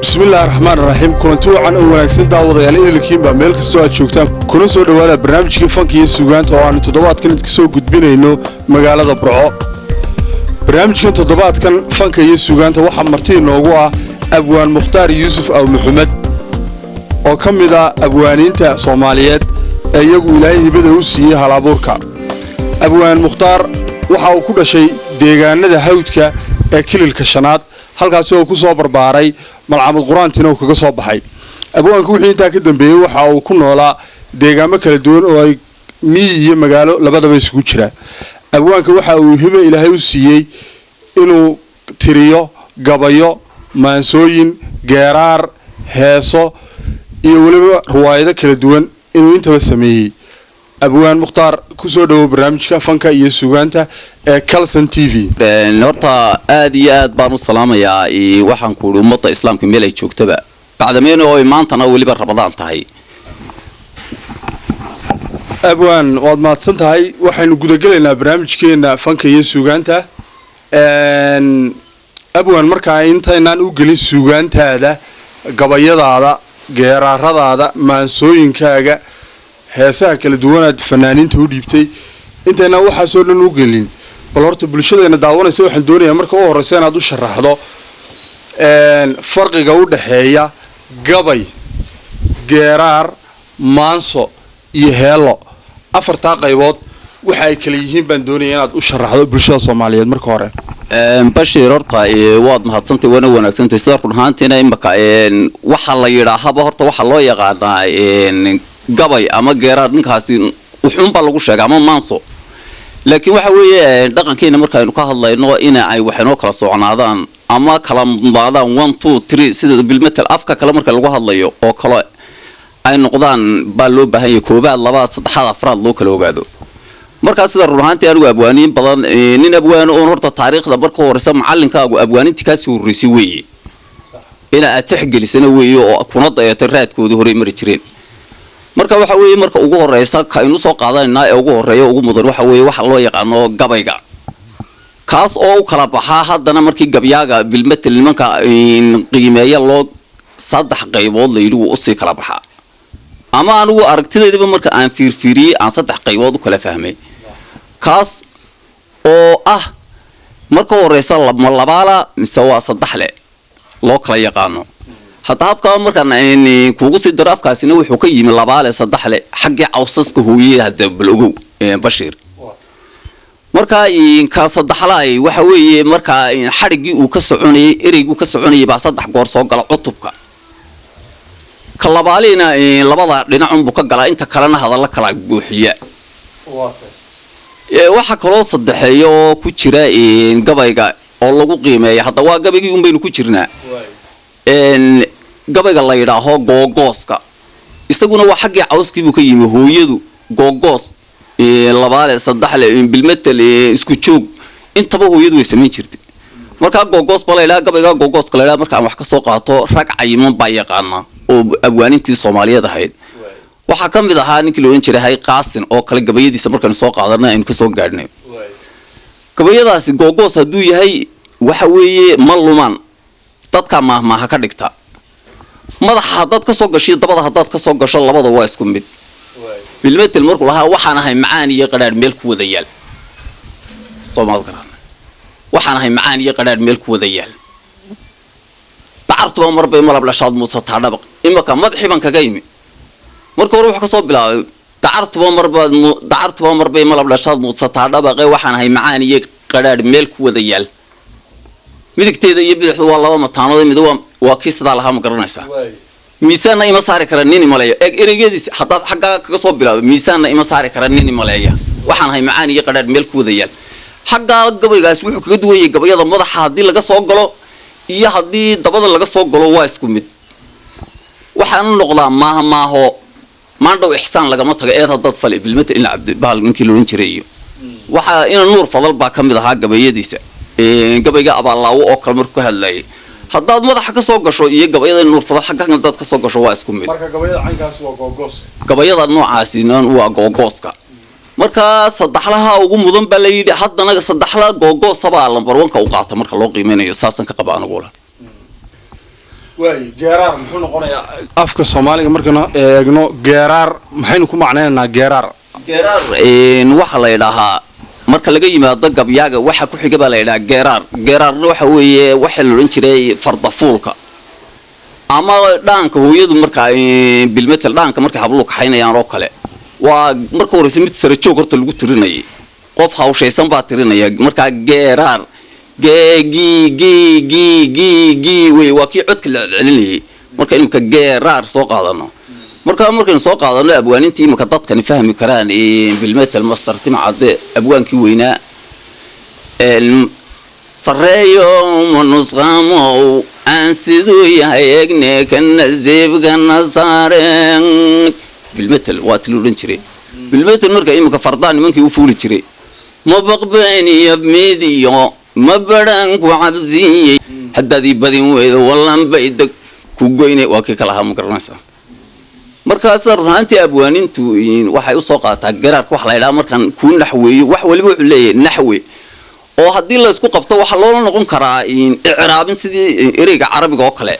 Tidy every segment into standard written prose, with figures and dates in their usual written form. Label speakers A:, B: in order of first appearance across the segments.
A: Bismillahi raxmaan raxiim. Kulanti wacan oo wanaagsan, daawadayaal idilkiinbaa meel kastoo aad joogtaan, kuna soo dhowaada barnaamijkii fanka iyo suugaanta oo aannu toddobaadkan idinka soo gudbinayno magaalada Burco. Barnaamijkan toddobaadkan fanka iyo suugaanta waxaa marti inoogu ah Abwaan Mukhtaar Yuusuf Aw Maxamed oo ka mid ah abwaaniinta Soomaaliyeed ee iyagu Ilaahay hibada u siiyey halabuurka. Abwaan Mukhtaar waxa uu ku dhashay deegaanada hawdka ee Kililka Shanaad, halkaasi oo ku soo barbaaray, malcamad qur-aantiina uu kaga soo baxay. Abwaanku wixii intaa ka dambeeyey waxa uu ku noolaa deegaamo kala duwan oo ay miyi iyo magaalo labadaba isugu jira. Abwaanka waxa uu hibe Ilaahay u siiyey inuu tiriyo gabayo, maansooyin, geeraar, heeso iyo weliba ruwaayado kala duwan inuu intaba sameeyey. Abwaan Mukhtaar, kusoo dhowow barnaamijka fanka iyo suugaanta ee Calson TV.
B: Horta aad iyo aad baan u salaamayaa. Waxaan ku idhi ummadda islaamka meel ay joogtaba, bacdameena oo ay maantana weliba Rabadaan tahay.
A: Abwaan, waad mahadsan tahay. Waxaynu gudagelaynaa barnaamijkeena fanka iyo suugaanta. Abwaan, markaa intaynaan u gelin suugaantaada, gabayadaada, geeraaradaada, maansooyinkaaga, heesaha kala duwanaad fanaaniinta u dhiibtay, intaynaan waxaasoo dhan u gelin, bal horta bulshadeena daawanaysa waxaan doonayaa marka u horreysa inaad u sharaxdo farqiga u dhexeeya gabay, geeraar, maanso iyo heello. Afartaa qaybood waxa ay kala yihiin baan doonaya inaad u sharaxdo bulshada Soomaaliyeed marka hore.
B: Bashiir, horta waad mahadsantay, waana wanaagsantay. Sida run ahaantiina imaka waxaa la yidhaahaba, horta waxaa loo yaqaanaa gabay ama geeraar, ninkaasi wuxuunbaa lagu sheega, ama maanso. Laakiin waxa weeye, dhaqankeena markaaynu ka hadlayno, ina ay waxaynoo kala socnaadaan ama kala mudnaadaan one, two, three, sida bilmetel afka kale marka lagu hadlayo oo kale ay noqdaan baa loo baahan yahay: koobaad, labaad, saddexaad, afraad, loo kala ogaado. Markaa sida run ahaantii anigu abwaaniin badan, nin abwaano oon horta taariikhda marka horeysa macalinkaagu abwaanintii kaasii horreysay weeye, ina aad tixgelisana weeye oo kuna dayato raadkoodii horey mari jireen. Marka waxa weeye, marka ugu horeysa ka aynu soo qaadanaynaa ee ugu horeeya, ugu mudan, waxa weeye waxa loo yaqaano gabayga, kaas oo u kala baxaa haddana markii gabyaaga bilmetel nimanka qiimeeya loo saddex qaybood la yidhi wuu usii kala baxaa, ama anigu aragtidaydaba marka aan fiirfiiriyey aan saddex qaybood u kala fahmay. Kaas oo ah marka horeysa ma labaala mise waa saddexle loo kala yaqaano. Hadda habkaa markaan kuugu sii daro, afkaasina wuxuu ka yimi labaale, saddexle, xaggii cawsaska hooyey. Hadda bal ogow, Bashiir, markaa ka saddexlaay waxa weeye markaa xadhiggii uu ka soconayay, ereyguu ka soconayay baa saddex goor soo gala cutubka. Ka labaaliina labada dhinacunbuu ka galaa, inta kalena hadalla kala buuxiya. Waxaa kaloo saddexeeya oo ku jira gabayga oo lagu qiimeeya, hadda waa gabaygii un baynu ku jirnaa, gabayga la yidhaaho googooska. Isaguna waa xaggii cawskiibuu ka yimi hooyadu. Googoos, labaale, saddexle, bilmetel isku joog, intaba hooyadu way samayn jirtay. Markaa googoos ba la yidhaha gabayga. Googooska la yidhaha markaan wax ka soo qaato, rag cayiman baa yaqaana oo abwaanintii Soomaaliyeed ahayd. Waxaa ka mid ahaa ninkii la odhan jiray Hay Qaasin oo kale. Gabayadiisa markaynu soo qaadanay aynu kasoo gaadhnay gabayadaasi, googoos hadduu yahay, waxa weeye ma lumaan, dadkaa maahmaaha ka dhigta. Madaxa haddaad kasoo gashiyo dabada haddaad kasoo gasho, labada waa isku mid. Bilmetel markuu lahaa "Waxaan ahay macaan iyo qadhaadh meel ku wada yaal", soomaad garan, "Waxaan ahay macaan iyo qadhaadh meel ku wada yaal, dacartuba marbay malab dhashaad muudsataa dhabaq". Imaka madaxii baan kaga imi. Marka hore wuxuu kasoo bilaabay "Dacartuba marbay malab dhashaad muudsataa dhabaqe, waxaan ahay macaan iyo qadhaadh meel ku wada yaal". Midigteeda iyo bidixdu waa laba mataanood, mid waa kii sidaa lahaa, ma garanaysaa? "Miisaanna ima saari kara nin imaleeya". Eeg ereygeediis, haddaad xaggaa kaga soo bilaabo, "Miisaanna ima saari kara nin imaleeya, waxaan ahay macaan iyo qadhaadh meel ku wada yaal". Xaggaa gabaygaas wuxuu kaga duwan yahay gabayada, madaxa haddii laga soo galo iyo haddii dabada laga soo galo waa isku mid. Waxaanu noqdaa maaha maaho "Maandhow ixsaan lagama tago, eed haddaad fali", bilmata ina Cabdibahal ninkii la odhan jiray, iyo waxaa ina Nuur Fadal baa ka mid ahaa gabayadiisa. Gabayga Abaallaawo oo kale markuu ka hadlayay, haddaad madaxa ka soo gasho iyo gabayada Nuur Fadal xagga haddaad ka soo gasho, waa isku mid.
A: Marka gabayada caynkaasi waa googoos.
B: Gabayada noocaasina waa googooska. Marka saddexlaha ugu mudan baa la yidhi. Haddana saddexla googoosabaa lambar wanka u qaata marka loo qiimeynayo, saasan ka qaba anigula.
A: Waay, geeraar muxuu noqonayaa afka Soomaaliga markaynu eegno? Geeraar maxaynu ku macnaynaynaa geeraar?
B: Geeraar waxaa la yidhaahaa marka laga yimaado gabyaaga waxa ku xiga baa la yidhahaa geeraar. Geeraarna waxa weeye waxa la odhan jiray fardafuulka ama dhaanka hooyadu markaa, bilmetel dhaanka markay habluhu kaxaynayaan oo kale. Waa marka horeyse mid sara joog horta lagu tirinayay, qof hawshaysan baa tirinaya. Markaa geeraar gee gi gi gi gi gi wey, waa kii codka la celcelinayay. Marka imika geeraar soo qaadano, marka markaynu soo qaadano abwaanintii imika dadkani fahmi karaan, bilmetel Master Timcadde, abwaankii weynaa, "Sareeyo manusqamow aan siduu yahay egne kana zeebkana saaren", bilmetel waa ti la odhan jiray. Bilmetel marka imika fardaa nimankii u fuuli jiray, "Ma baqbeeniyo midiyo ma badhan ku cabsiiyey, haddaad ii badin weydo wallan bay deg ku goyne", waa kii kala ahaa, ma garanaysaa? Markaasa run ahaantii abwaanintu waxay usoo qaadataa garaarka waxa la yidhaha markaan kuu naxweeyo. Wax waliba wuxuu leeyahay naxwe, oo haddii laysku qabto waxaa loola noqon karaa icraabin, sidii ereyga carabiga oo kale.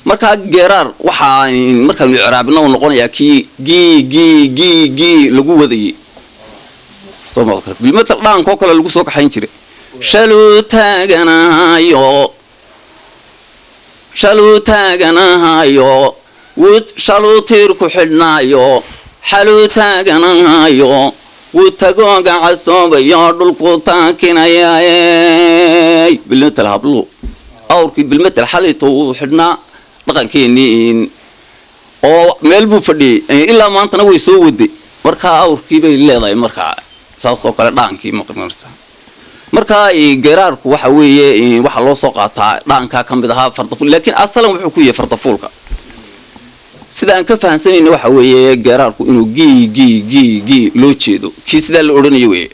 B: Markaa geeraar waxaa markaanu icraabino uu noqonayaa kii gii gii gii gii lagu wadayay soo bilmetel dhaanka oo kale lagu soo kaxayn jiray. Shaluu taaganahayo, shaluu taaganahayo, wud shaluu tiir ku xidhnaayo, xaluu taaganahayo, wuu tagooga casoobayo, dhulku taakinayay. Bilmetel habluhu awrkii bilmetel xalayto wuu xidhnaa dhaqankeenii oo meel buu fadhiyey ilaa maantana way soo waday. Markaa awrkii bay leedahay, markaa saas oo kale dhaankii maqnarsa. Markaa geeraarku waxa weeye waxaa loo soo qaataa dhaankaa ka mid ahaa fardafuul, laakiin asalan wuxuu ku yahay fardafuulka. Sida aan ka fahansanayna waxa weeye geeraarku inuu gii gii gii gii loo jeedo, kii sidaa la odhanayo weeye,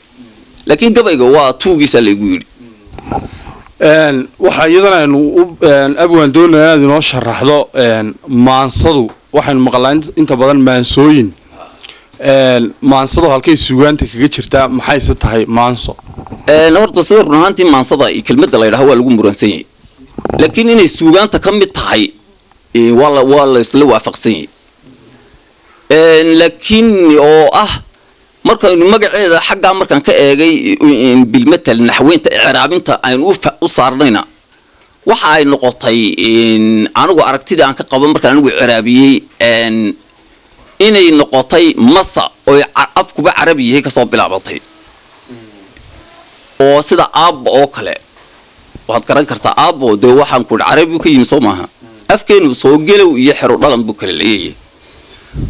B: laakiin gabayga waa tuugiisaa laygu yidhi.
A: Waxaa iyadana aynu abwaan doonaya inaad inoo sharaxdo maansadu. Waxaynu maqlaa inta badan maansooyin. Maansadu halkay suugaanta kaga jirtaa? Maxayse tahay maanso?
B: Horta sida run ahaantii maansada kelmadda la yidhaho waa lagu muransan yahay, laakiin inay suugaanta ka mid tahay waa la isla waafaqsan yahay. Laakiin oo ah markaynu magaceeda xaggaa markaan ka eegay, bilmetel naxweynta icraabinta aynu u saarnayna, waxa ay noqotay anigu aragtidii aan ka qabo markaan anigu icraabiyey inay noqotay masa oo afkuba carabi yahay kasoo bilaabatay, oo sida aabba oo kale waad garan kartaa. Aabbo dee waxaan ku carabi ka yimi soo maaha? Afkeenu soo gelow iyo xero dhalan buu kala leeyahay.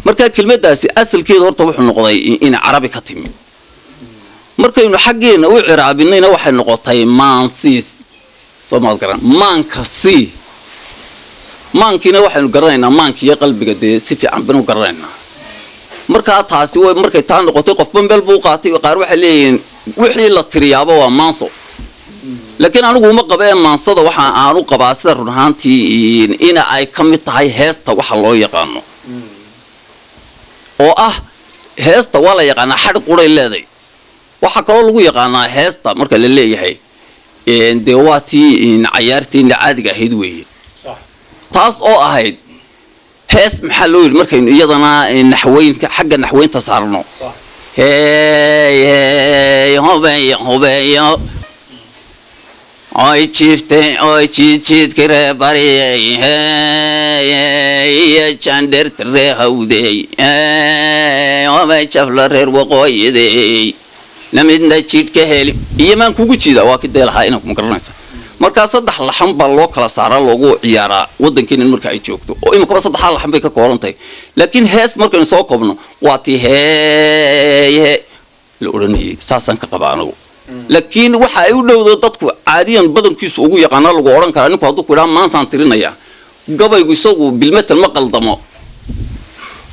B: Marka kelmaddaasi asalkeeda horta wuxuu noqday in carabi ka timi. Markaynu xaggeena u ciraabinayna waxay noqotay maansiis, soo maad garan? Maanka sii maankiina waxaynu garanaynaa maankiiyo qalbiga dee si fiican baynu garanaynaa. Markaa taasi way markay taa noqotay qofba meel buu qaatay. Qaar waxay leeyihiin wixii la tiriyaaba waa maanso, laakiin anigu uma qaba ee maansada waxa aanu qabaa sida run ahaantii ina ay ka mid tahay heesta waxa loo yaqaano, oo ah heesta waa la yaqaanaa xadh quray leeday. Waxaa kaloo lagu yaqaanaa heesta marka la leeyahay dee waa tii cayaartiina caadiga ahayd weeye, taas oo ahayd hees. Maxaa loo yidhi markaynu iyadana naxweynka xagga naxweynta saarno? Hey hey hubeyo hubeyo oy jiiftay oy jiidjiidka ree bariyay, hey iyo jandherta ree hawdey, hey hobay jafla reer waqooyidey, namidna jidhka heli iyo maan kugu jiida, waa ki dee lahaa inaan kuma garanaysa. Markaa saddex laxan baa loo kala saaraa loogu ciyaaraa waddankeena marka ay joogto, oo iminkaba saddexdaa laxan bay ka kooban tahay. Laakiin hees markaynu soo koobno waa tii hey he la odhanayay, saasaan ka qaba anigu. Laakiin waxa ay u dhowdo dadku caadiyan badankiisu ugu yaqaana lagu odhan karaa ninku hadduu ku idhaha maansaan tirinaya. Gabaygu isagu bilmetel ma qaldamo,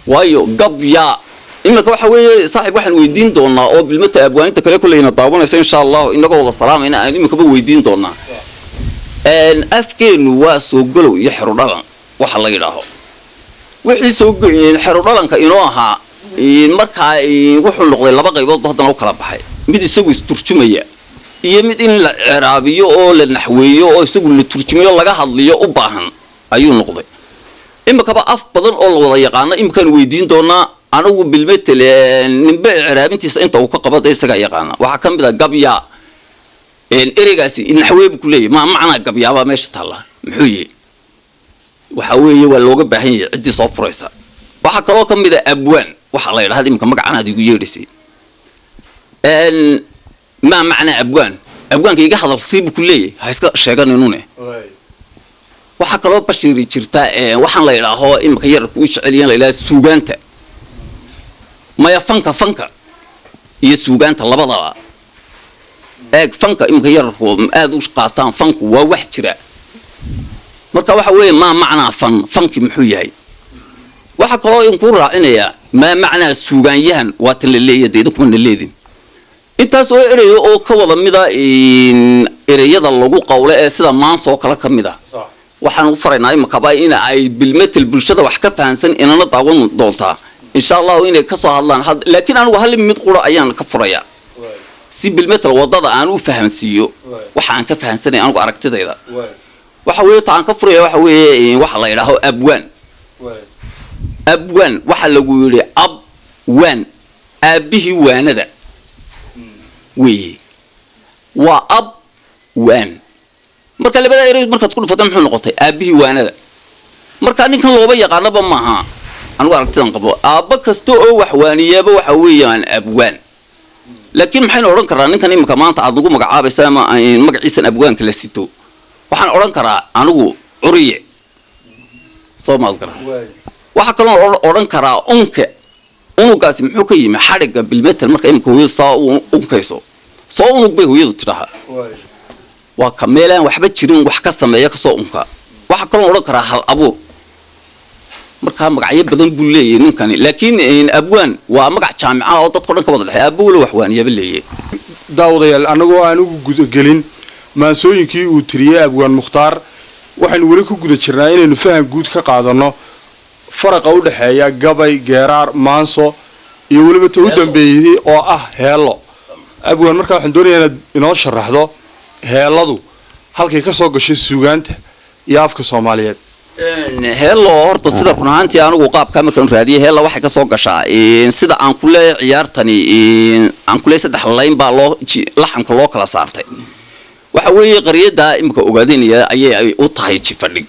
B: waayo gabya iminka waxa weeye saaxiib waxaan weydiin doonaa oo bilmetel abwaaninta kale kolleyna daawanaysa insha Allahu inagoo wada salaamayna aan iminkaba weydiin doonaa. Afkeenu waa soo galow iyo xero dhalan waxa la yidhaaho. Wixii soo xero dhalanka inoo ahaa markaa wuxuu noqday laba qaybood haddana u kala baxay, mid isagu isturjumaya iyo mid in la ciraabiyo oo la naxweeyo oo isagu la turjumayo laga hadliyo u baahan. Ayuu noqday. Imikaba af badan oo la wada yaqaano imikaan weydiin doonaa anigu bilmetel, ninbe icraabintiisa inta uu ka qabada isagaa yaqaana. Waxaa ka mid a gabyaa. Ereygaasi naxweebu ku leeyahy, maa macnaa gabyaabaa meesha taallaa? Muxuu yahay? Waxa weeye waa looga baahan yahay ciddii soo furaysa. Waxaa kaloo ka mid a abwaan. Waxaa la yidhahda iminka magacan aad igu yeedhaysay, maa macnaa abwaan? Abwaanka iga hadal siibu ku leeyahay, ha iska sheeganinune. Waxaa kaloo, Bashiiri, jirta waxaan la yidhaaho iminka yararku u jecelyahan, la yidhaha suugaanta. Maya, fanka, fanka iyo suugaanta labadaba. Eeg, fanka iminka yararku aada u qaataan, fanku waa wax jira. Marka waxa weeye, maa macnaa fan? Fanki muxuu yahay? Waxaa kaloo inkuu raacinayaa, maa macnaa suugaanyahan? Waa tan la leeya dee, idinkuma na leedin. Intaas oo ereyo oo ka wada mida ereyada lagu qawlo ee sida maansoo kale ka mid a, waxaan u faraynaa imikaba in ay bilmetel bulshada wax ka fahansan inana daawan doontaa, insha Allahu, inay kasoo hadlaan. Laakiin anigu hal mid qura ayaan ka furayaa si bilmetel wadada aan u fahansiiyo waxa aan ka fahansanay anigu aragtidayda. Waxa weeye ta aan ka furaya waxa weeye waxa la yidhaaho abwaan. Abwaan waxaa lagu yidhi abwaan, aabbihii waanada weeye, waa ab waan. Marka labada erey markaad ku dhufata, muxuu noqotay? Aabbihii waanada. Marka ninkan looba yaqaanaba maaha. Anigu aragtidan qabo, aabba kasta oo wax waaniyaaba waxa weeyaan abwaan. Laakiin maxaynu odhan karraa ninkan iminka maanta aad nagu magacaabaysa ama magaciisan abwaanka la sito? Waxaan odhan karaa anigu curiye, soo maad garan. Waxaa kaloo odhan karaa unke. Unugaasi muxuu ka yimi? Xadhigga bilmetel marka iminka hooyadu saa u unkayso, soo unug bay hooyadu tidhaha, waa ka meelaan waxba jirin wax ka sameeya, kasoo unka. Waxaa kaloo odhan karaa hal abuur. Markaa magacyo badan buu leeyahay ninkani, laakiin abwaan waa magac jaamica oo dadko dhan ka wada dhexey, aabowla wax waaniyaba leeyahay.
A: Daawadayaal, annagoo aan ugu gudagelin maansooyinkii uu tiriyey abwaan Mukhtaar, waxaynu weli ku guda jirnaa inaynu faham guud ka qaadanno faraqa u dhexeeya gabay, geeraar, maanso iyo weliba ta u dambeeyey oo ah heello. Abwaan, markaa waxaan doonayaa inaad inoo sharaxdo heelladu halkay ka soo gashay suugaanta iyo afka Soomaaliyeed.
B: Heello horta, sida run ahaantii anigu qaabkaa markaan raadiyay, heella waxay kasoo gashaa sida aan ku leeyahay ciyaartani, aan ku leeyahay saddex layn baa loo laxamka loo kala saartay. Waxa weeye qaryada imika Ogaadinaya ayay u tahay jifadhig.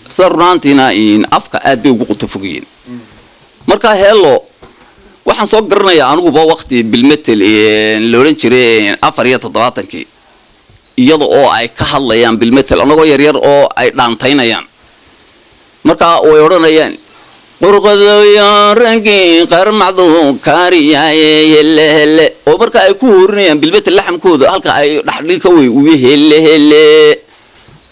B: Sida run ahaantiina afka aad bay ugu quto fogyihiin. Marka heello waxaan soo garanayaa aniguba waqti bilmetel la odhan jiray 74-kii, iyada oo ay ka hadlayaan bilmetel anagoo yaryar oo ay dhaantaynayaan. Marka way odhanayaan qurqadoyo ragii qarmacdu kaariyaye hele hele, oo marka ay ku horinayaan bilmetel laxamkooda halka ay dhaxdhilka wey uyo hele hele.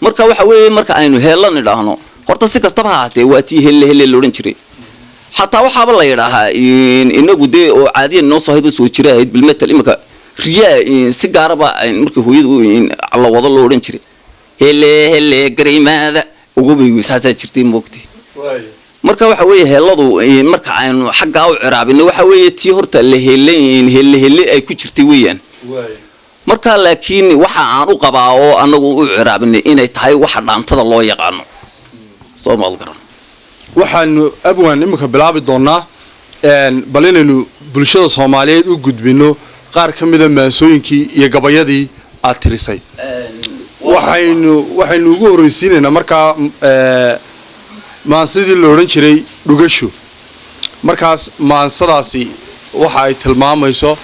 B: Marka waxa weeye, marka aynu heella nidhaahno, horta si kastaba ha ahaatee waa tii hele hele la odhan jiray. Xataa waxaaba la yidhaahaa inagu dee oo caadiyan noo soo hayd oo soo jira ahayd bilmetel iminka riyaa si gaaraba markii hooyadu la wado loo odhan jiray hele hele garaymaada ugubay, saasaa jirtay moogti. Marka waxa weeye heelladu marka aynu xaggaa u ciraabino, waxa weeye tii horta la hele hele hele ay ku jirtay weeyaan. Marka laakiin waxa aan u qabaa oo anagu u ciraabinay inay tahay waxa dhaantada loo yaqaano, soo maad garan.
A: Waxaanu, abwaan, iminka bilaabi doonaa bal inaynu bulshada Soomaaliyeed u gudbino qaar ka mida maansooyinkii iyo gabayadii aad tirisay. Waxaynu ugu horreysiinaynaa markaa maansadii la odhan jiray Dhugasho. Markaas maansadaasi waxa ay tilmaamayso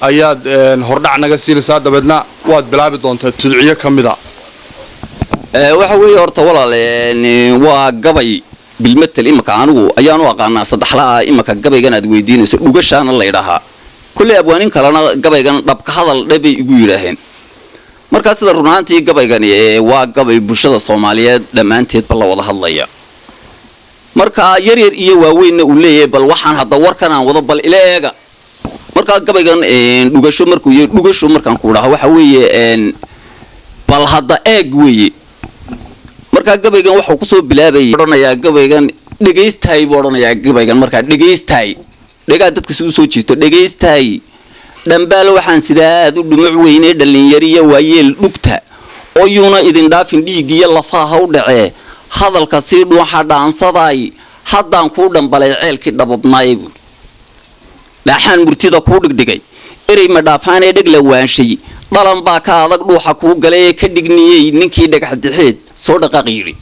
A: ayaad hordhac naga siinaysaa, dabeedna waad bilaabi doontaa tudciyo ka mida.
B: Waxa weeye horta, walaal, waa gabay bilmetel imika anigu ayaan u aqaanaa saddexlaa. Imika gabaygan aad weydiinayso Dhugashaana la ydhahaa. Kolley abwaanin kalena gabaygan Dhabka hadal dhabay igu yidhaaheen. Markaa sida run ahaantii gabaygani waa gabay bulshada Soomaaliyeed dhammaanteedba la wada hadlaya. Marka yar yar iyo waaweynna uu leeyahay, bal waxaan hadda warkan aan wado bal ila eega. Markaa gabaygan Dhugasho markuu yahay, dhugasho markaan ku dhaho, waxa weeye bal hadda eeg weeye. Markaa gabaygan waxuu kusoo bilaabayay, odhanayaa gabaygan dhegaystahay buu odhanayaa gabaygan. Markaa dhegaystahay dhegaa dadka si usoo jiito, dhegaystahay dhambaal waxaan sidaa aad u dhumuc weyne, dhallinyariya waayeel dhugta oo yuuna idin dhaafin dhiiggiyo lafaha ha u dhacee. Hadalka sii dhuuxa dhaansadaay, haddaan kuu dhambalay ceelkii dhababnaayay buui. Dhaaxaan murtida kuu dhigdhigay, erey madhaafaanee dheg la waanshay, dhalan baa ka adag dhuuxa kuu galay ee ka dhigniyey ninkii dhagax dixeed soo dhaqaaq yidhi.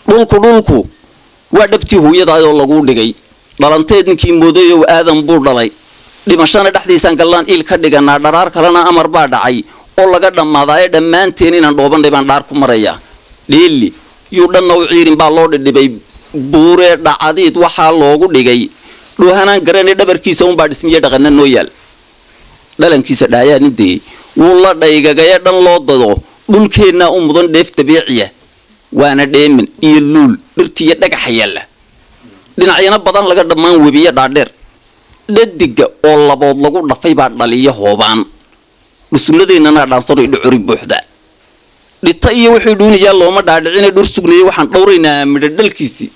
B: Dhulku dhulku waa dhabtii hooyadaayoo laguu dhigay, dhalanteed ninkii moodayow aadan buu dhalay. Dhimashana dhexdiisaan gallaan iil ka dhiganaa, dharaar kalena amar baa dhacay oo laga dhammaadaaye, dhammaanteen inaan dhoobanay baan dhaar ku marayaa. Dheeli yuu dhanna u ciirin baa loo dhidhibay buuree, dhacadiid waxaa loogu dhigay dhuuhanaan garanay, dhabarkiisa unbaa dhismiye dhaqana noo yaal, dhalankiisa dhaayaa nin dayey wuu la dhaygagaye. Dhan loo dado dhulkeennaa u mudan dheef dabiiciya, waana dheeman iyo luul dhirtiiyo dhagaxa yaalla, dhinacyana badan laga dhammaan webiyo dhaadheer. Dhadiga oo labood lagu dhafay baa dhaliyo hoobaan, dhusunadeennana dhaansano idhocori buuxda. Dhita iyo wuxuu dhuuniyaa looma dhaadhicine, dhur sugnayay waxaan dhowraynaa midho dhalkiisii.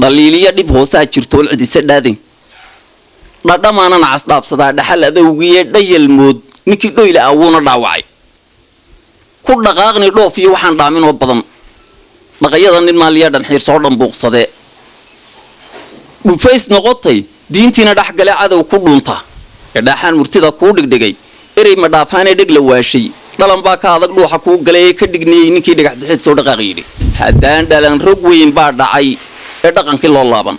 B: Dhaliiliya dhib hoosaa jirtool cidise dhaadin, dhadhamaanana casdhaafsadaa dhaxal adowgiiye. Dhayalmood ninkii dhoyla ah wuuna dhaawacay, ku dhaqaaqni dhoof iyo waxaan dhaaminoo badan. Dhaqayada nin maaliya dhanxiir soo dhambuuqsadee, dhufays noqotay diintiina dhexgale cadow ku dhunta. Ee dhaaxaan murtida kuu dhigdhigay, erey madhaafaanee dheg la waashay, dhalan baa ka adag dhuuxa kuu galay ee ka dhigniyey ninkii dhagax dixeed soo dhaqaaq yidhi. Haddaan dhalan rog weyn baa dhacay ee dhaqankii loo laaban,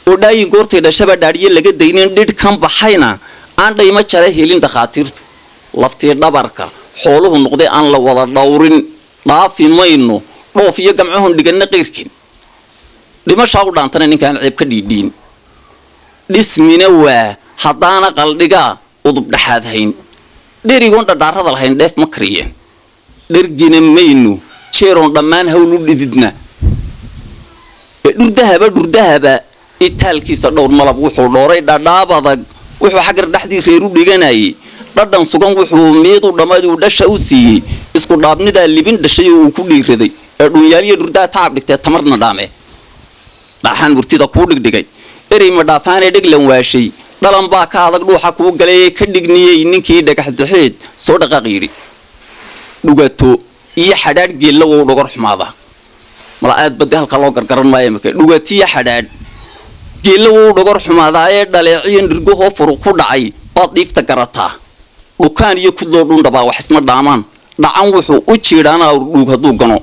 B: oo dhaayin goortay dhashaba dhaadhiye laga daynin, dhidh kan baxayna aan dhaymo jara helin dhakhaatiirtu, laftii dhabarka xooluhu noqday aan la wada dhowrin, dhaafi mayno dhoof iyo gamcahon dhiganna qeyrkeen. Dhimashaa u dhaantana ninkaan ceeb ka dhiidhiin, dhismina waa haddaana qaldhigaa udub dhexaad hayn, dherigoon dhadhaarada lahayn dheef ma kariyeen. Dhergina mayno jeeroon dhammaan hawl u dhididna. Ee dhurdahaba dhurdahaba itaalkiisa dhowr malab wuxuu dhooray, dhadhaab adag wuxuu xaggar dhexdii reer u dhiganayay, dhadhan sugan wuxuu miidu dhammayd uu dhasha u siiyey, isku dhaabnidaa libin dhashay oo uu ku dhiiraday. Ee dhunyaaliyo dhurdaa tacab dhigtee tamarna dhaame. Dhaaxaan murtida kuu dhigdhigay, erey madhaafaanee dheglan waashay, dhalan baa ka adag dhuuxa kuu galay ee ka dhigniyey ninkii dhagax dixeed soo dhaqaaq yidhi. Dhugato iyo xadhaadh geella wou dhogor xumaadaa, mala aad badi halkaa loo gargaran maayo marka. Dhugatiyo xadhaadh geella wou dhogor xumaadaa ee dhaleeciyo nirgahoo furuq ku dhacay baad dhiifta garataa. Dhukaan iyo kudloo dhundhabaa wax isma dhaamaan, dhacan wuxuu u jiidhaana awrdhuug hadduu gano.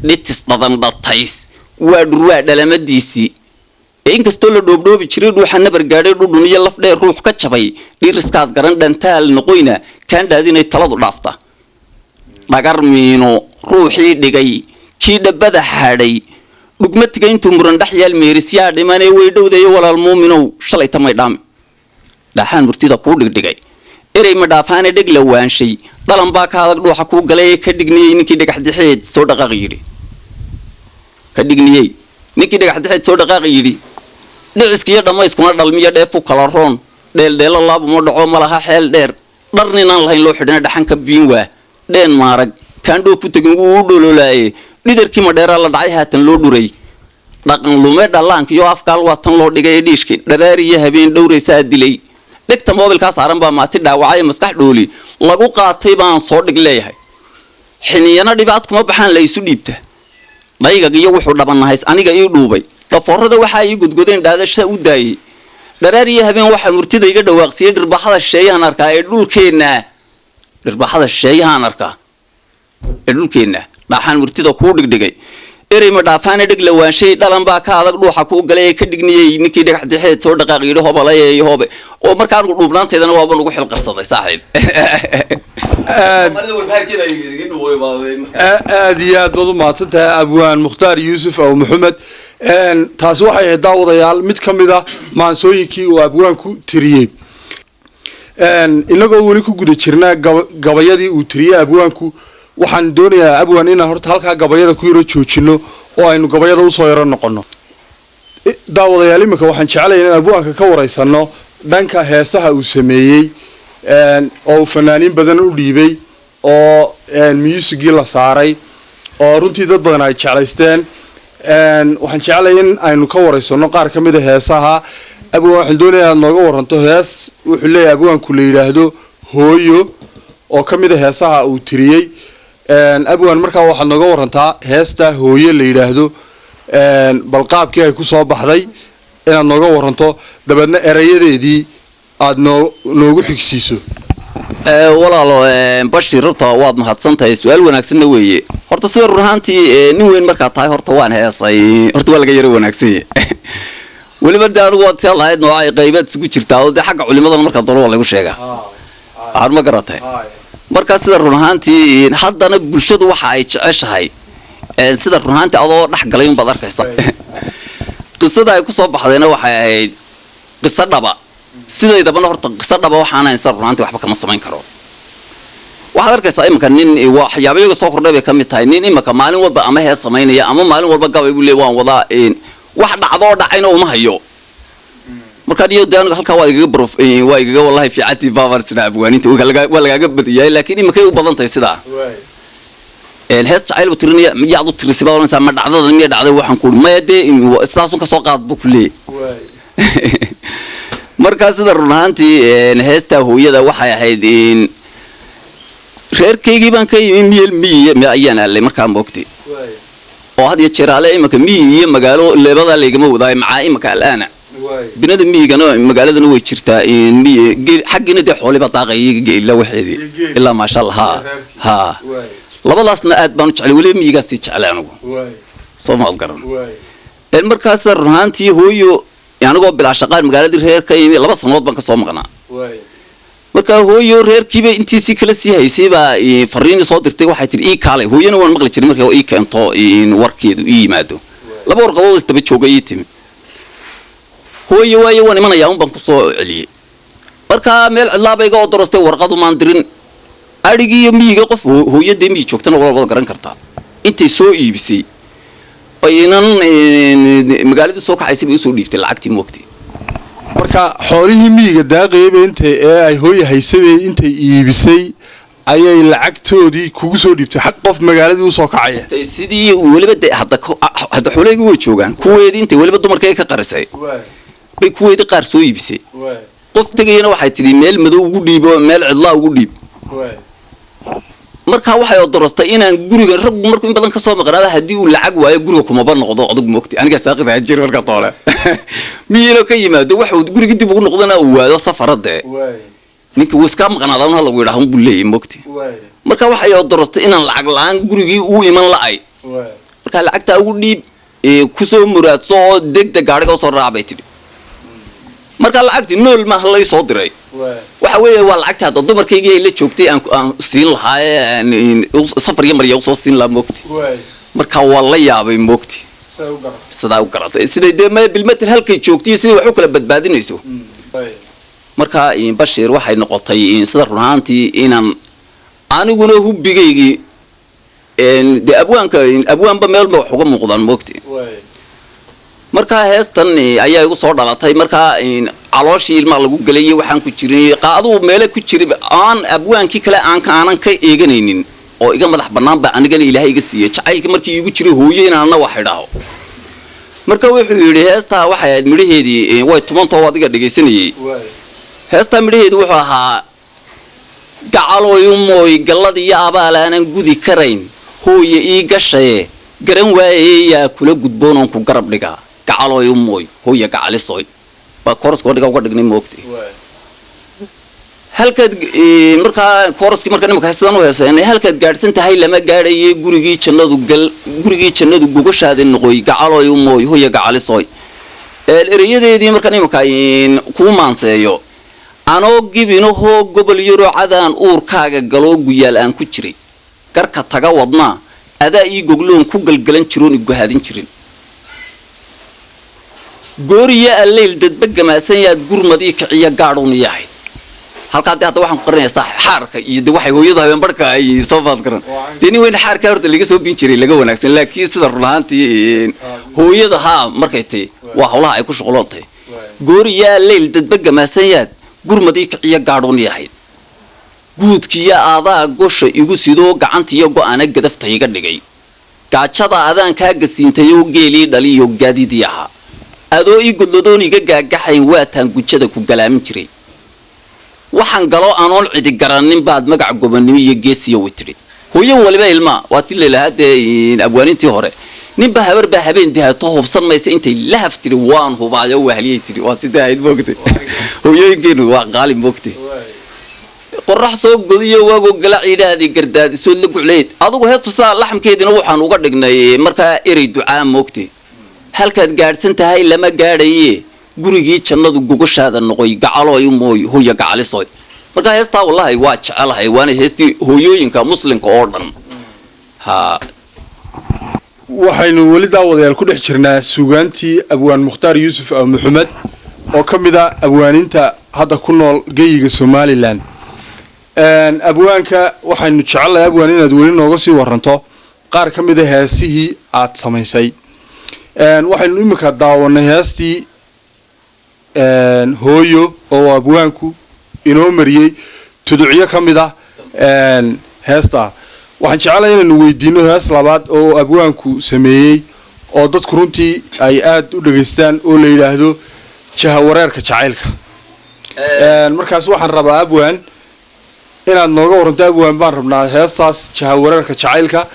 B: Dhitis dhadan dhatays waa dhurwaa dhalamadiisii, ee inkastoo la dhoobdhoobi jiray dhuuxa nabar gaadhay, dhudhun iyo laf dheer ruux ka jabay, dhiriskaad garan dhantaal noqoyna kaan dhaadinay taladu dhaafta. Dhagar miino ruuxii dhigay kii dhabbada xadhay, dhugmatiga intuu muran dhex yaal meerisyaa dhimanee way dhowdayo. Walaal muuminow shalay tamay dhaami. Dhaaxaan murtida kuu dhigdhigay, erey madhaafaane dheg la waanshay, dhalan baa ka adag dhuuxa kuu galay ee ka dhigniyey ninkii dhagax dixeed soo dhaqaaq yidhi. Ka dhigniyey ninkii dhagax dixeed soo dhaqaaq yidhi. Dhiciskiiyo dhammayskuna dhalmiyo dheefu kala roon, dheeldheelo laabuma dhaco ma laha xeel dheer, dhar ninaan lahayn loo xidhina dhaxan ka biin waa dheen maarag kaan dhoofu tegin wuu u dhololaaye. Dhidarkii madheeraa la dhacay haatan loo dhuray, dhaqan lume dhallaankiyo afkaal waa tan loo dhigay ee dhiishkay dharaar iyo habeen dhowraysaa dilay. Dhegta moobilkaa saaran baa maati dhaawacay ee maskax dhooli lagu qaatay baan soo dhig leeyahay. Xiniyana dhibaad kuma baxaan la isu dhiibta, dhaygag iyo wuxuu dhabanahays aniga ii dhuubay, dhafoorada waxaa ii godgodeen dhaadasha u daayey. Dharaar iyo habeen waxaa murtida iga dhawaaqsiiyey dhirbaxada shisheeyahan arkaa ee dhulkeennaa, dhirbaxada shisheeyahaan arkaa ee dhulkeenna. Dhaaxaan murtida kuu dhigdhigay, erey madhaafaane dheg la waanshay, dhalan baa ka adag dhuuxa kuu galay ee ka dhigniyey ninkii dhagax dixeed soo dhaqaaq yidhi. Hobalay hobe oo markaa anigu dhuubnaanteedana waaba nagu xilqarsaday saaxiib.
A: Aad iyo aad baad u mahadsan tahay abwaan Mukhtaar Yuusuf Aw Maxamed. Taasi waxay ahayd, daawadayaal, mid ka mid a maansooyinkii uu abwaanku tiriyey. Inagoo weli ku guda jirnaa gabayadii uu tiriyey abwaanku, waxaan doonayaa abwaan inaan horta halkaa gabayada ku yaro joojino oo aynu gabayada usoo yaro noqono. Daawadayaal, iminka waxaan jeclaya inaan abwaanka ka waraysano dhanka heesaha uu sameeyey oo uu fanaaniin badan u dhiibay oo musigii la saaray oo runtii dad badan ay jeclaysteen. Waxaan jeclaya in aynu ka waraysano qaar ka mid a heesaha. Abwaan, waxaan doonayaa aad nooga waranto hees wuxuu leeyahay abwaanku la yidhaahdo Hooyo oo ka mid a heesaha uu tiriyey. Abwaan, markaa waxaad nooga warantaa heesta Hooye la yidhaahdo, bal qaabkii ay ku soo baxday inaad nooga waranto, dabeedna erayadeedii aada noogu xigsiiso.
B: Walaalo Bashir, horta waad mahadsan tahay, su-aal wanaagsanna weeye. Horta sida run ahaantii nin weyn markaa tahay, horta waan heesay, horta waa laga yaro wanaagsanya. Weliba de anigu waad see lahayd nooca qaybaad isugu jirtaa oo dee xagga culimadana markaa dolo waa lagu sheegaa, waxaan ma garatay. Markaa sida run ahaantii haddana bulshadu waxa ay jeceshahay sida run ahaantii adoo dhex galay unbaad arkaysa. Qisada ay kusoo baxdayna waxay ahayd qiso dhaba. Sidaydabana horta qiso dhaba waxaan ahayn sida run ahaantii waxba kama samayn karo. Waxaad arkaysaa iminka nin waxyaaba iyaga soo kordhay bay ka mid tahay, nin iminka maalin walba ama hees samaynaya ama maalin walba gabay buu leey waan wadaa, wax dhacdoo dhacayna uma hayo. Markaa niyo de aniga halkaa waa igaga brof, waa igaga wallahi fiicantii baaban sida abwaaninta waa lagaaga badiyahay, laakiin iminkay u badan tahay sidaa. Hees jacayl buu tirinaya, miyaad u tirisay baad oranaysaa, ma dhacdada miya dhacday? Waxaan ku maya dee sidaasun kasoo qaad buu ku leeyay. Markaa sida run ahaantii heestaa hooyada waxay ahayd reerkaygii baan ka yimi, miyel miyi ayaan aalay markaa moogtay, oo had iyo jeer ale imanka miyi iyo magaalo leebadaa laygama wadaayo macaa imanka alaana binada miyigana magaaladana way jirtaa miy geel xaggiina dee xooliba daaqaya geela waxeedii ilaa maasha Allah. Ha ha, labadaasna aad baan u jeclay, weliba miyigaa sii jeclay anigu, soo maad garan. Markaas run ahaantii hooyo anigoo bilaa shaqaan magaaladii reer ka yimi, 2 sanood baan kasoo maqnaa. Markaa hooyo reerkiiba intiisii kala sii haysay baa fariin soo dirtay, waxay tihi ii kaalay. Hooyana waan maqli jiray markay ii keento warkeedu ii yimaado, laba warqadood isdaba jooga ii timi hooye. Waaye waan imanayaa un baan kusoo celiyey. Markaa meel cidlaaba iga odorostay, warqadu maan dirin. Adhigii iyo miyiga qof hooyadee miyi joogtana waa wada garan kartaa, intay soo iibisay baynan magaaladii soo kaxaysay bay usoo dhiibtay lacagtii moogtay.
A: Marka xoolihii miyiga daaqayaba intay ee ay hooya haysabay intay iibisay ayay lacagtoodii kugu soo dhiibtay, xaq qof magaaladii usoo kacaya.
B: Sidii weliba de hadda hadda xoolahaygi way joogaan, kuweedii intay weliba dumarkayga ka qarisay bay kuweedii qaar soo iibisay. Qof tegayana waxay tidhi meel madow ugu dhiibo, meel cidlaa ugu dhiib. Markaa waxay odorostay inaan guriga raggu markuu in badan kasoo maqnaada haddii uu lacag waayo guriga kumaba noqdo adag moogtay. Anigaa saaqida jir marka toole miyino ka yimaado waxa uu guriga dib ugu noqdana uu waado safaradee ninka wuu iskaa maqnaadaa un ha lagu yidhaah buu leeyahy moogtay. Marka waxay odorostay inaan lacag la-aan gurigii uu iman la-ay. Markaa lacagtaa ugu dhiib kusoo muraadso oo degdeg gaadhiga usoo raac bay tidhi. Markaa lacagtii nool maaha lay soo diray, waxa weeye waa lacagtii hadda dumarkaygii ay la joogtay aan siin lahaa safar iyo marya usoo siin lahaa moogti. Markaa waa la yaabay moogti sidaa u garatay, siday dee ma bilmatel halkay joogtay iyo siday wax u kala badbaadinayso. Markaa Bashiir waxay noqotay sida run ahaantii inaan aniguna hubbigaygii dee abwaanka abwaanba meelba wax uga muuqdaan moogti. Markaa heestan ayaa igu soo dhalatay. Markaa calooshii ilmaa lagu gelay waxaan ku jirin adugu meele ku jiray aan abwaankii kale aan aanan ka eeganaynin oo iga madax bannaan baa anigana ilaahay iga siiyey jacaylkii markii iigu jiray hooyo inaanna wax idhaaho. Marka wuxuu yidhi heestaa waxay ahayd midhaheedii way tumantoo adiga dhegaysanayay. Heestaa midhaheedi wuxuu ahaa gacalooyumooy gallad iyo abaal aanan gudi karayn hooye ii gashaye garan waaye yaa kula gudboon oon ku garab dhigaa gacalooy umooy hooye gacalisoy baa kooraska dhiga uga dhignay moogtay. Halkaad markaa kooraskii marka nimanka sidan u heeseenay, halkaad gaadhsan tahay lama gaadhaye gurigii jannadu gal, gurigii jannadu gogoshaada noqoy gacalooy umooy hooye gacalisoy. Ereyadeedii marka nimanka kuu maanseeyo anoo gibinahoo gobol yaroo cadaan uurkaaga galoo guyaal aan ku jiray garka taga wadnaa adaa ii gogloon ku galgalan jiroon iguhaadin jirin gooriya alleyl dadba gamaasan yaad gurmadii kiciya gaadhuun iyo ahayd. Halkaa dee hadda waxaan ku qarinayaa saaxib xaarka iyo de waxay hooyadu habeen barhka ay soo faad garan dee nin weyn xaarkaa horta laga soo bin jiray laga wanaagsan, laakiin sida run ahaantii hooyada haa markay tay waa howlaha ay ku shuqloon tahay. Gooriya alleyl dadba gamaasan yaad gurmadii kiciya gaadhuun iyo ahayd guudkiyo aadaa gosha igu sidoo gacantiyo go-ana gadafta iga dhigay gaajada adaan kaa gasiintayoo geelii dhaliyo gaadidii ahaa adoo ii godladoon iga gaagaxayn waataan gujada ku galaamin jiray waxaan galoo anoon cidi garannin baad magac gobonnimo iyo geesiyo witidhi. Hooyo waliba ilmaa waa ti lailahaa dee abwaanintii hore, ninba habar baa habeen dihato hubsan maysa intay lahaf tiri waan hubaayo wahliyay tiri, waa ti ahayd moogtay. Hooyooyinkeenu waa qaali moogtay. Qorax soo godiyo waagoo gala ciidhaadii gardaadisood la gucleyd adugu heestu saa laxamkeediina waxaan uga dhignay markaa erey ducaa moogtay. Halkaad gaadhsan tahay lama gaadhaye, gurigii jannadu gogoshaada noqoy, gacalooy mooy hooya gacalisoy. Markaa heestaa wallahi waa jecelahay, waana heestii hooyooyinka muslimka oo dhan ha.
A: Waxaynu weli daawadayaal ku dhex jirnaa suugaantii abwaan Mukhtaar Yuusuf Aw Maxamed oo ka mid a abwaaninta hadda ku nool geyiga Somalilan. Abwaanka waxaynu jecelnahay, abwaan, inaad weli nooga sii waranto qaar ka mid a heesihii aad samaysay. Waxaynu iminka daawanay heestii Hooyo oo abwaanku inoo mariyey tuducyo ka mid ah heestaa. Waxaan jecelahay inaynu weydiino hees labaad oo abwaanku sameeyey oo dadku runtii ay aada u dhegaystaan oo la yidhaahdo Jahawareerka Jacaylka. Markaas waxaan rabaa abwaan inaad nooga warranto. Abwaan baan rabnaa heestaas Jahawareerka Jacaylka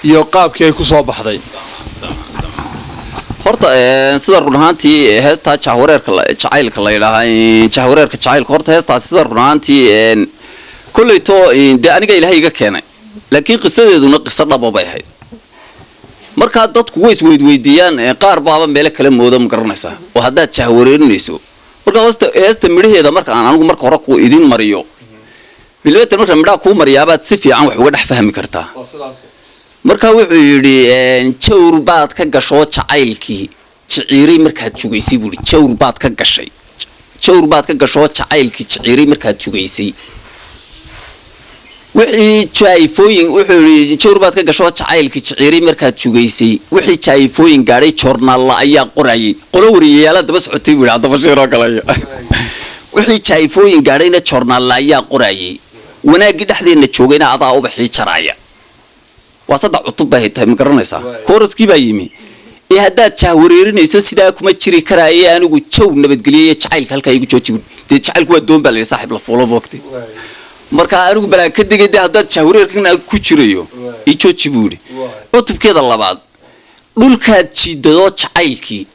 A: iyo qaabkii ay ku soo baxday.
B: Horta sida run ahaantii heestaa Jahwareerka Jacaylka la yidhaahaa, Jahwareerka Jacaylka, horta heestaas sida run ahaantii kolleyto dee aniga Ilaahay iga keenay, laakiin qisadeeduna qiso dhaba bay ahayd. Markaa dadku way isweydweydiiyaan, qaar baaba meelo kale mooda, ma garanaysaa, oo haddaad jahwareerinayso. Marka hoosta heesta midhaheeda marka aan anigu marka hore ku idin mariyo bilmeter, marka midhaha kuu mariyaabaad si fiican wax uga dhex fahmi kartaa. Marka wuxuu yidhi: jawr baad ka gashoo jacaylkii jiciiray markaad jugaysay, buu yidhi. Jawr baad ka gashay, jawr baad ka gashoo jacaylkii jiciiray markaad jugaysay, wixii jaayfooyin. Wuxuu yidhi: jawr baad ka gashoo jacaylkii jiciiray markaad jugaysay, wixii jaayfooyin gaadhay joornaalla ayaa qorayay, qolo wariyayaala daba socotay, buu yidhi. Haddaba shiiroo kaleyo wixii jaayfooyin gaadhayna joornaalla ayaa qorayay, wanaaggii dhexdeenna joogayna adaa ubaxii jaraaya. Waa saddex cutub bay tahay, ma garanaysaa? Kooraskii baa yimi ee haddaad jahwareerinayso sidaa kuma jiri karaaye, anigu jaw nabadgeliyay jacaylka halkaa igu jooji. Dee jacaylku waa doon baa la yidhi saaxib la fuulo moogtay. Marka anigu balaa ka degay dee haddaad jahwareerkan ku jirayo i jooji, buu yidhi. Cutubkeeda labaad: dhulkaad jiidadoo jacaylkii,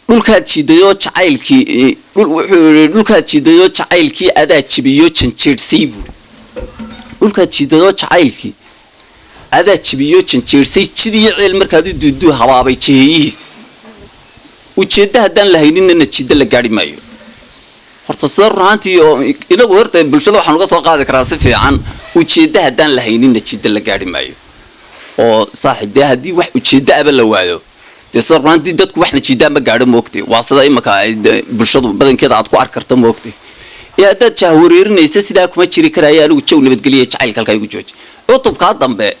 B: dhulkaad jiidayoo jacaylkii, wuxuu yidhi dhulkaad jiidayoo jacaylkii adaa jibiyo janjeedhsay, buuri. Dhulkaad jiidadoo jacaylkii adaa jibiyo janjeersay, jidiyo ceel markaad u duuduu habaabay jeheeyihiisa. Ujeeddo haddaan la hayninna najiiddo la gaadhi maayo. Horta sida run ahaantii oo inagu horta bulshada waxaan uga soo qaadi karaa si fiican, ujeeddo haddaan la haynin najiiddo la gaadhi maayo. Oo saaxiib dee haddii wax ujeeddo aba la waayo, dee sida run ahaantii dadku wax najiidaa ma gaadho moogtay. Waa sida imaka ay bulshadu badankeeda aad ku arki karta moogtay. Ee haddaad jahwareerinaysa sidaa kuma jiri karaayo anigu jaw nabadgeliya jacaylka halkaa igu jooji. Cutubkaa dambe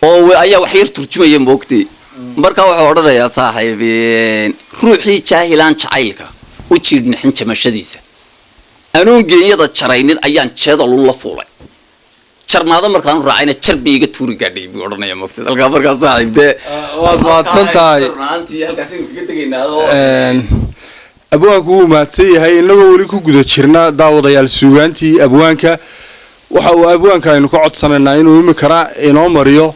B: oo ayaa wax yar turjumaya moogtay. Marka wuxuu odhanayaa saaxiib: ruuxii jaahilaan jacaylka u jiidhnixin jamashadiisa, anoon geenyada jaraynin ayaan jeedalu la fuulay, jarmaado markaanu raacayna jar bay iga tuuri gaadhay, buu odhanaya moogtay halkaa. Markaa saaxiib dee
A: Waad mahadsan tahay.
B: Run ahaantii halkaas aynu kaga tegaynaa.
A: Abwaanku wuu mahadsan yahay. Innagoo weli ku guda jirna daawadayaal suugaantii abwaanka, waxa uu abwaanka aynu ka codsanaynaa inuu imikana inoo mariyo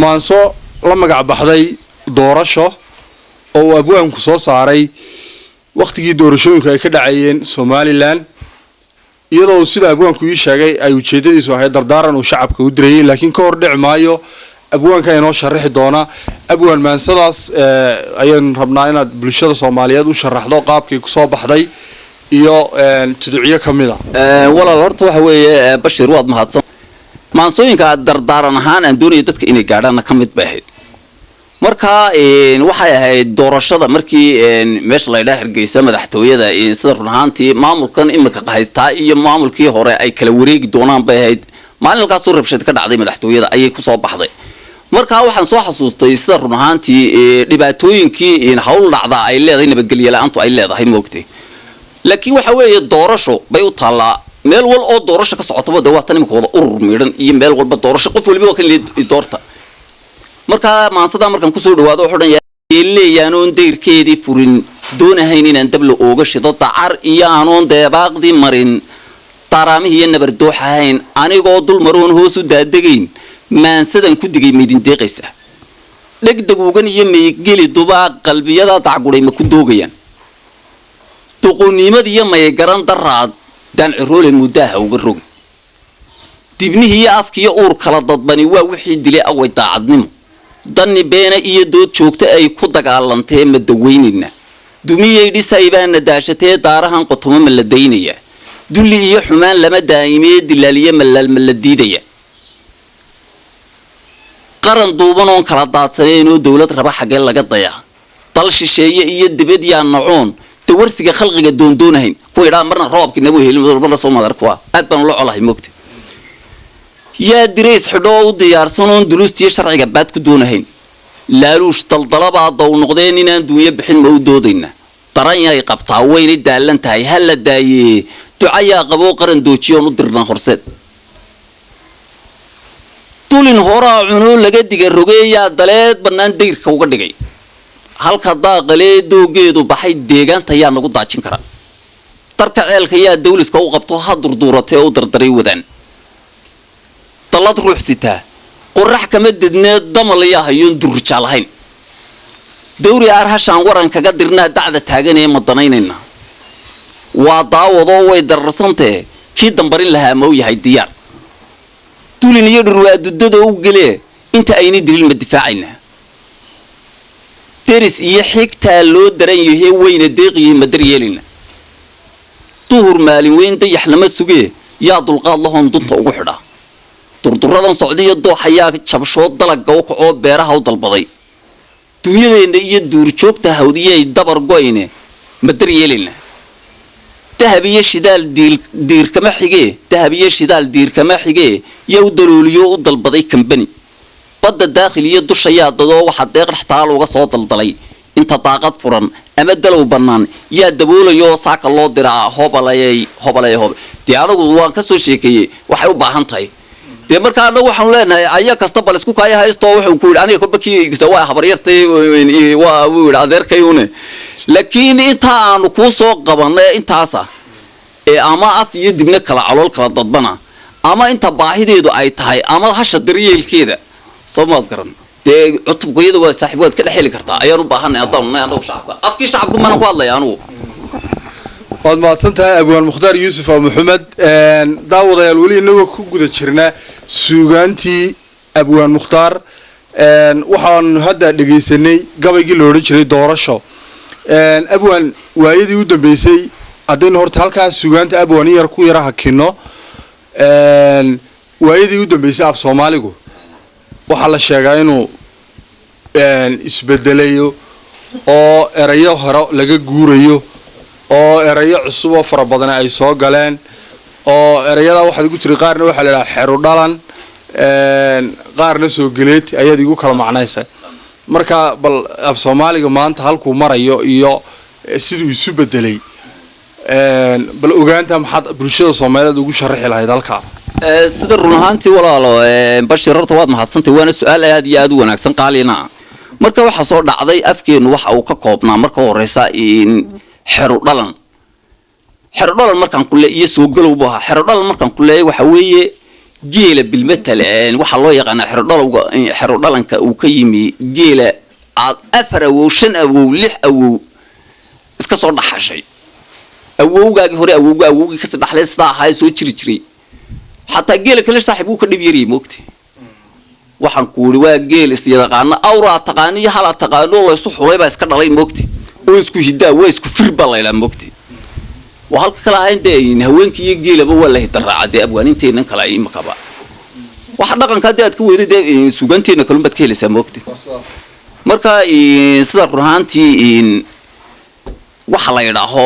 A: maanso la magac baxday Doorasho oo uu abwaanku soo saaray wakhtigii doorashooyinku ay ka dhacayeen Somalilan, iyadoo sida abwaanku ii sheegay ay ujeedadiisu ahayd dardaaran uu shacabka u dirayay. Laakiin ka hor dhici maayo, abwaanka inoo sharaxi doona. Abwaan, maansadaas ayaynu rabnaa inaad bulshada Soomaaliyeed u sharaxdo qaabkii kusoo baxday iyo tuducyo ka mid a.
B: Walaal, horta waxa weeye Bashir, waad mahadsan. Maansooyinka dardaaran ahaan aan doonayo dadka inay gaadhaanna ka mid bay ahayd. Marka waxay ahayd doorashada markii meesha la ydhaha Hargeysa madaxtooyada, sida run ahaantii maamulkan imika haystaa iyo maamulkii hore ay kala wareegi doonaan bay ahayd. Maalin halkaasuu rabshad ka dhacday madaxtooyada ayay kusoo baxday. Marka waxaan soo xasuustay sida run ahaantii dhibaatooyinkii hawl dhacdaa ay leedahay, nabadgelye la-aantu ay leedahay moogtay. Laakiin waxa weeye doorasho bay u taallaa meel wal oo doorasho ka socotaba. De waa tan imika wada urur miidhan iyo meel walba doorasho, qof waliba waa kan lee doorta. Markaa maansadaa markaan kusoo dhawaado wuxuu dhan leeyaanoon dayrkeedii furin, doonahayn inaan dabla ooga shido, dacar iyo aanoon deebaaqdii marin. Daaraamihii iyo nabardoox ahayn, anigoo dul maroon hoos u daadegayn, maansadan ku digay maydin deeqaysaa? Dhegdaguugan iyo maygeli dubaa qalbiyada dacguray ma ku doogayaan? Duqunimad iyo maygaran daraad daanciroole muddaaha uga rogi. Dibnihii iyo afkiiyo uur kala dadbani waa wixii dilay away daacadnimo. Danni beena iyo dood joogta ay ku dagaalantee ma daweynayna? Dumiyay dhisay baana daashatee daarahan qotomo ma la daynaya? Dulli iyo xumaan lama daa'imee, dilaaliye malaal ma la diidaya? Qaran duuban oon kala daadsaneenoo dowlad raba xaggee laga dayaa? Dal shisheeye iyo dibad yaa nacoon dawarsiga khalqiga doondoonahayn? Kuwa idhaa marna roobki nagu helin, marna soo madar, kuwa aad baan ula colahay moogta. Yaa dirays xidhoo u diyaarsan oon dulustiyo sharciga baad ku doonahayn? Laaluush daldalabaa dow noqdeen inaan duunyo bixin ma u doodayna? Daran yay qabtaa, waynay daalan tahay, ha la daayee. Ducayaa qaboo qaran doojiyoon u dirnaa horseed? Dulin horaa cunoo laga diga rogeeyaa daleed bannaan dayrka uga dhigay. Halka daaqalee doogeedu baxay deegaanta yaa nagu daajin kara? Darka ceelka yaa dawliska u qabto ha durduuratee u dardaray wadaan? Dallad ruux sitaa qorax kama dednee, damal yaa hayoon durrijaa lahayn? Dawri aar hashaan waran kaga dirnaa dacda taaganee ma danaynaynaa? Waa daawadoo way dararsantee, kii dambarin lahaa ma u yahay diyaar? Dulin iyo dhurwaadudada u gelee inta aynay dilin ma difaacaynaa? Deris iyo xigtaa loo daran yahee weyna deeqiyihi ma daryeelayna? Duhur maalin weyn dayax lama sugee, yaa dulqaad lahoon dunta ugu xidhaa? Durduradan socdiyo dooxayaa jabshoo dalagga u kacoo beeraha u dalbaday? Dunyadeenna iyo duurjoogta hawdiyay dabar goyne ma daryeelayna? Dahab iyo shidaal diirkama xigee, dahab iyo shidaal diirkama xigee, yaa u dalooliyo u dalbaday kambani? Badda daakhil iyo dusha yaa dadoo waxaa deeq dhextaal uga soo daldalay? Inta daaqad furan ama dalow bannaan yaa daboolayo saaka loo diraa? Hobalayay, hobalay, hob. Dee anagu waan ka soo sheekeeyey waxay u baahan tahay. Dee markaa anagu waxaanu leenahay aya kasta bal isku kaaya haysto. Wuxuu ku yidhi aniga kolba kii waa habaryartay, waa wuu yidhi adeerkay une. Laakiin intaa aanu kuu soo qabanay intaasa ee ama af iyo dibna kala calool kala dadbana, ama inta baahideedu ay tahay, ama hasha daryeelkeeda, soo maad garan? Dee cutubkayada waa saaxiib, waad ka dhex heli kartaa ayaan u baahanay haddaan nahay anagu shacabka. Afkii shacabku mana ku hadlaya anugu.
A: Waad mahadsan tahay, abwaan Mukhtaar Yuusuf a Maxamed. Daawadayaal, weli inagoo ku guda jirna suugaantii abwaan Mukhtaar, waxaanu hadda dhegaysanay gabaygii la odhan jiray Doorasho. Abwaan, waayadii u dambeysay, haddaynu horta halkaas suugaanta abwaan in yar ku yara hakino, waayadii u dambeysay af Soomaaligu waxaa la sheegaa inuu isbedelayo oo erayo hore laga guurayo oo erayo cusub oo fara badan ay soo galeen, oo erayadaa waxaad igu tiri qaarna waxaa la idhaha xeru dhalan, qaarna soo geleeti ayaad igu kala macnaysa. Marka bal af Soomaaliga maanta halkuu marayo iyo siduu isu bedelay, bal ogaanta maxaad bulshada Soomaaliyeed ugu sharaxi lahayd halkaa?
B: Sida run ahaantii, walaalo Bashir, horta waad mahadsantay, waana su-aal aad iyo aad u wanaagsan, qaalina. Marka waxaa soo dhacday afkeenu waxa uu ka koobnaa marka horeysa xeru dhalan. Xero dhalan markaan ku le iyo soo galow buu ahaa. Xero dhalan markaan ku leeyahay waxa weeye geela bilmetal waxaa loo yaqaanaa xero dhalowga. Xero dhalanka uu ka yimi geela aad afar awow, shan awow, lix awow iska soo dhaxashay, awowgaagii hore, awowga awowgii kasii dhaxlay, sidaa ahaa soo jiri jiray. Xataa geela kale saaxiib wuu ka dhib yarayay moogta. Waxaan ku uri waa geel isyaqaano, awraa taqaano iyo halaa taqaano laysu xulay baa iska dhalay moogta, oo isku hidaa, waa isku fir baa laydhaa moogta. Waa halka kale ahayn dee haweenkii iyo geelaba waa la hidaraaca. Dee abwaaninteennan kale imakaba waxa dhaqanka haddii aad ka weyday, dee suugaanteena kalun baad ka helaysaa moogta. Marka sida run ahaantii waxa la yidhaaho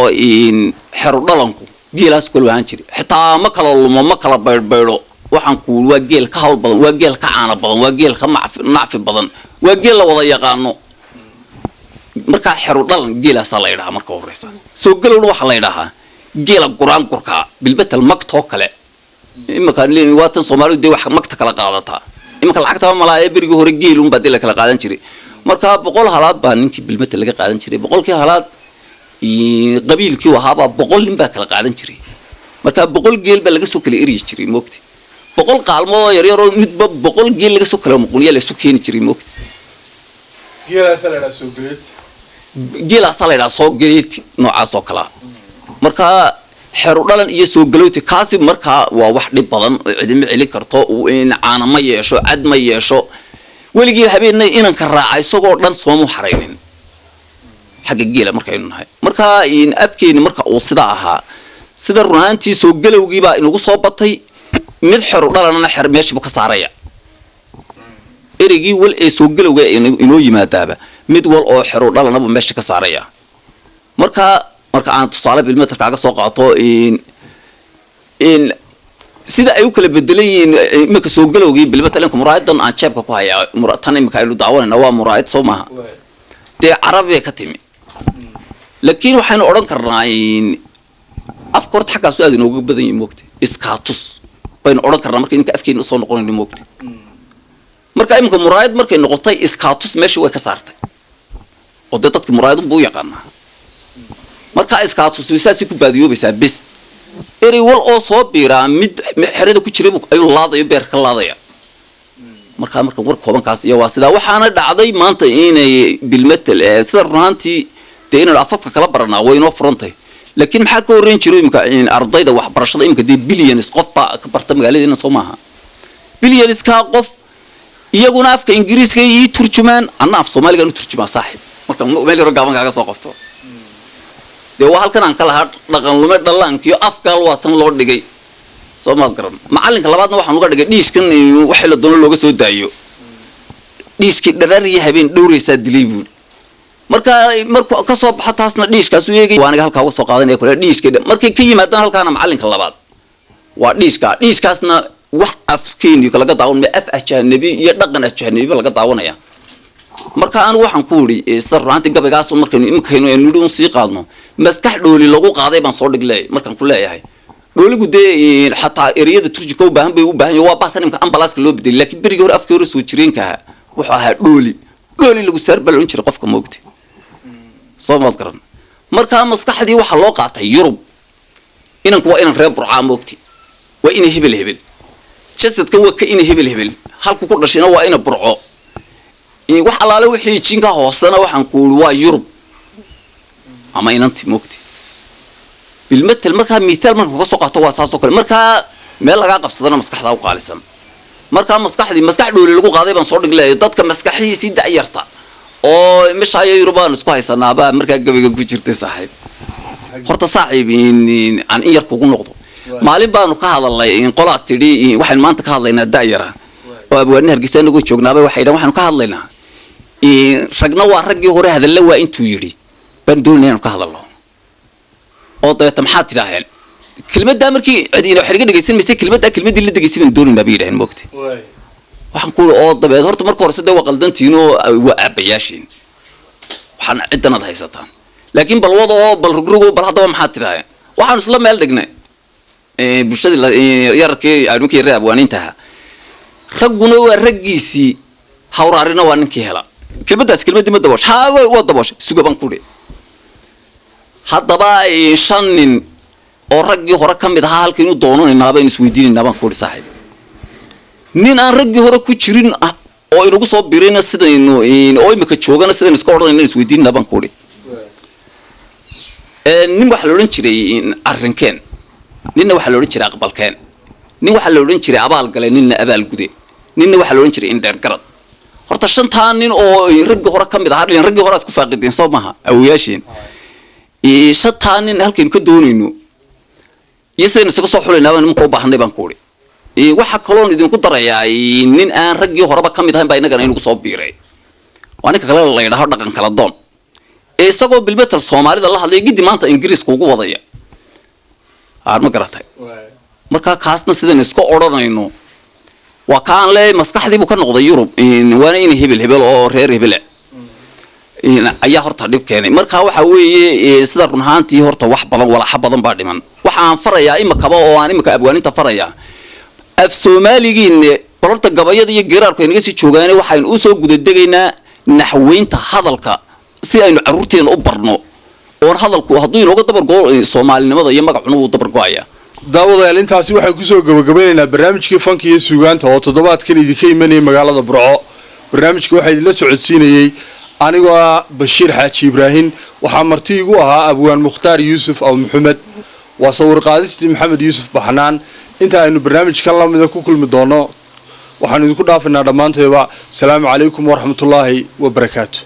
B: xero dhalanku geelaas kale ahaan jiray, xitaa ma kala lumo, ma kala baydhbaydho. Waxaan ku waa geel ka hawl badan, waa geel ka caano badan, waa geel ka nacfi badan, waa geel la wada yaqaano. Markaa xero dhalan geelaasaa la yidhahaa marka horeysa. Soo galowna waxaa la yidhahaa geela guraangurkaa, bilbetel magtoo kale. Imankaan leeyahay waa tan Soomaalidu dee wax magta kala qaadataa imanka lacagtaba malaa ee berigii hore geel unbaa dee la kala qaadan jiray. Marka 100 halaad baa ninkii bilmetel laga qaadan jiray. 100-kii halaad qabiilkii ahaabaa 100 nin baa kala qaadan jiray. Marka 100 geel baa laga soo kala eryi jiray, moogta. 100 qaalmood oo yaryar oo midba 100 geel laga soo kala muquniya la isu keeni jiray, moogta.
A: Geelaasaa la idhaha soo geleed.
B: Geelaasaa la yidhaha soo geleeti noocaas oo kalea. Marka xeru dhalan iyo soo galooti kaasi markaa waa wax dhib badan oo cidima celin karto. Caana ma yeesho, cad ma yeesho, weligii habeenna inanka raaca isagoo dhan soomu xaraynin xagga geela markaynu nahay. Marka afkeeni marka uu sidaa ahaa, sida run ahaantii soo galowgiibaa inagu soo batay, mid xeru dhalanana xer meeshiibu ka saaraya. Ereygii wal ee soo galowga inoo yimaadaaba mid wal oo xeru dhalanaba meesha ka saaraya. Marka aan tusaale bilmeter kaaga soo qaato, in sida ay u kala bedelan yihiin iminka soo galowgii, bilmeter imika muraayadan aan jeebka ku hayaa, tan imika aynu daawanayna waa muraayad, soo maaha? Dee carabibay ka timi, laakiin waxaynu odhan karnaa afka horta xaggaasu aad inooga badan yahi, moogta. Iskaatus baynu odhan karnaa marka iminka afkeena usoo noqonayno, moogta. Marka iminka muraayad markay noqotay, iskaatus meeshii way ka saartay, oo dee dadki muraayadun buu u yaqaanaa. Marka iskaatus saasay ku baadiyoobaysaa bes. Erey wal oo soo biiraa mid xerada ku jiray ayuu laadayo, beer ka laadaya. Marka war koobankaas iyo waa sidaa. Waxaana dhacday maanta inay bilmetel sida run ahaantii dee inaynu afafka kala baranaa way inoo furantahay, laakiin maxaa ka horreyn jiro? Imika ardayda waxbarashada imika dee billions qof baa ka barta magaaladeena, soo maaha? Billionskaa qof iyaguna afka Ingiriiska ii turjumaan, anna af Soomaaligaan u turjumaa, saaxib. Marka meel yaro gaaban kaaga soo qabto, dee waa halkan aan ka lahaa dhaqan lume dhallaankiyo afgaal waa tan loo dhigay, soo maad garan? Macalinka labaadna waxaan uga dhigay dhiishkan waxa la doono looga soo daayo, dhiishkii dharaariyo habeen dhowraysaa dilay buuri. Marka markuu ka soo baxo taasna dhiishkaasu eegay, waa aniga halkaa uga soo qaadanaya kule dhiishka. Markay ka yimaadaan halkaana macalinka labaad waa dhiishka. Dhiishkaasna wax afkeeni laga daawan ma, af ajanabi iyo dhaqan ajanabiba laga daawanaya. Marka anigu waxaan ku idhi, sida runaantii gabaygaas markaynu iminkaynu aynu nidhi un sii qaadno, maskax dhooli lagu qaaday baan soo dhig leeyahay. Markaan ku leeyahay dhooligu dee xataa ereyada turjika u baahan bay u baahan yahay, waa baalkan imika ambalaaska loo bedelay, laakiin berigii hore afkii hore soo jireenka ahaa wuxuu ahaa dhooli. Dhooli lagu saar baa la odhan jiray qofka, moogta, soo maad garan? Markaa maskaxdii waxaa loo qaatay Yurub. Inanku waa inan reer Burcaa, moogti, waa ina hebel hebel, jasadkan waa ka ina hebel hebel, halku ku dhashayna waa ina Burco. Wax allaale wixii jinka hoosena waxaan ku uri waa Yurub ama inanti, moogti, bilmetel. Markaa mithaal marka kaga soo qaato waa saas oo kale. Markaa meel lagaa qabsadana maskaxdaa u qaalisan. Markaa maskaxdii maskax dhooli lagu qaaday baan soo dhig leeyahay dadka maskaxihiisii da'yarta oo mishaayo Yurub aan isku haysanaabaa markaa gabayga ku jirtay, saaxiib. Horta saaxiib, aan in yar kugu noqdo. Maalin baanu ka hadalnay, qolaa tidhi waxaynu maanta ka hadlaynaa da'yara oo abwaani Hargeysa anagoo joognaaba waxay dhahan waxaanu ka hadlaynaa ragna waa raggii hore, hadalla waa intuu yidhi baan doonayna inaanu ka hadalno. Oo dabeeta maxaad tidhaaheen kelmaddaa? Markii cid ina wax iga dhegaysan mayse, kelmaddaa kelmaddii la degaysay baan doonaynaa bay yidhaheen, moogta. Waxaan ku oo dabeed horta marka hore side waa qaldantihiin oo waa aabbayaashiin, waxaan ciddanaad haysataan, laakiin bal wada oo bal rugrogo bal haddaba maxaad tidhaaheen? Waxaanu isla meel dhignay bulshadii yararkii ninkii reer abwaaniinta ahaa, ragguna waa raggiisii, hawraarina waa ninkii hela. Kelmaddaas kelmaddii ma daboosh? Haa, waa dabooshay. Suga baan ku dhi, haddaba shan nin oo raggii hore ka mid ahaa halkaynu doonanaynaa baynu isweydiinaynaa baan ku idhi, saaxiib. Nin aan raggii hore ku jirin oo inagu soo birayna sidaynu oo imika joogana sidaynu iska odhanayna isweydiinaynaa baan ku idhi. Nin waxaa la odhan jiray arrinkeen, ninna waxaa la odhan jiray aqbalkeen, nin waxaa la odhan jiray abaal gale, ninna abaal gude, ninna waxaa la odhan jiray indheer garad. Horta shantaa nin oo raggii hore ka mid ahaa, raggii hore isku faaqideen, soo maaha awoyaasheen? Shantaa nin halkaynu ka doonayno iyo sidaynu isaga soo xulaynaaba nimanka u baahanay baan ku idhi. Waxaa kaloon idinku darayaa nin aan raggii horeba ka mid ahayn baa innagana inugu soo biiray, waa ninka kale la yidhaho dhaqan kala doon ee isagoo bilmetal Soomaalida la hadlaya giddi maanta Ingiriiska ugu wadaya, aad ma garatay? Markaa kaasna sidaynu iska odhanayno waa ka aan leeyahay maskaxdii buu ka noqday Yurub, waana ina hebel hebel oo reer hebele ayaa horta dhib keenay. Marka waxa weeye sida run ahaantii horta wax badan walaxa badan baa dhiman. Waxa aan farayaa imikaba oo aan imika abwaaninta farayaa, af Soomaaligiine bal horta gabayada iyo geraarku ay naga sii joogaane, waxaynu usoo gudadegaynaa naxweynta hadalka si aynu carruurteena u barno oon hadalku hadduu inooga dabargo soomaalinimada iyo magacuna wuu dabar go-aya.
A: Daawadayaal, intaasi waxaan kusoo gabagabeynaynaa barnaamijkii fanka iyo suugaanta oo toddobaadkan idinka imanayay magaalada Burco. Barnaamijka waxaa idinla socodsiinayey anigoo ah Bashiir Xaaji Ibraahin. Waxaa marti igu ahaa abwaan Mukhtaar Yuusuf Aw Maxamed. Waa sawir qaadistii Maxamed Yuusuf Baxnaan. Inta aynu barnaamijkan lamida ku kulmi doono, waxaanu idinku dhaafaynaa dhammaantayba salaamu calaykum waraxmatullaahi wabarakaatu.